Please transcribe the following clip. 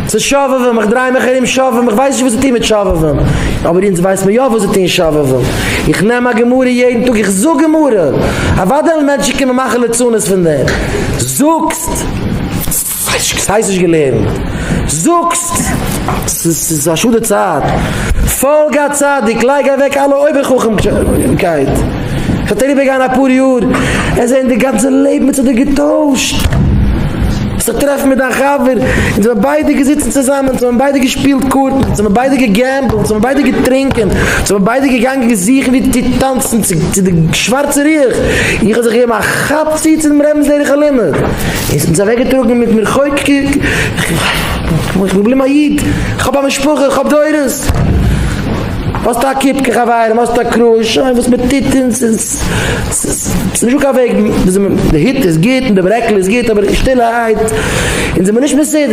ס'איז שובבים, איך דריי מיך ארום שובבים, איך ווייס נישט וואס צו טון מיט שובבים. אבער אונז ווייסט מען יא וואס צו טון שובבים. איך נעם א גמרא יעדן טאג, איך זאג גמרא. אוודאי וועלן מענטשן קומען מאכן ליצנות פון דעם. זאגסט, ס'הייסט נישט געלערנט. זאגסט, ס'איז א שאד די צייט. פאלג א צדיק, לייג אוועק אלע אויבערחכמקייט. ס'וועט אריבערגיין אפאר יאר, עס זען די גאנצע לעבן האט זיך דיר געטוישט. זיך טרעפן מיט דיין חבר, אונז האבן ביידע געזיצן צוזאמען, אונז האבן ביידע געשפילט קארטן, אונז האבן ביידע געגעמבלט, אונז האבן ביידע געטרינקען, אונז האבן ביידע געגאנגען זוכן ווי צו טאנצן צו די שווארצע רוח, איך האב זיך געגעבן א כאפ צו צו דעם רבינ'ס דרך הלימוד, און ס'האט אונז אוועקגעטראגן מיט מרחוק, איך בין געבליבן א איד, איך האב א משפחה, איך האב דורות. האסט א קופקע חברים, האסט א קרוש, שוין וואס מען טוט אונז איז, ס'איז נישטא קיין וועג, די היט איז גוט און די ברעקל איז גוט אבער שטילערהייט אונז זעמיר נישט מסודר.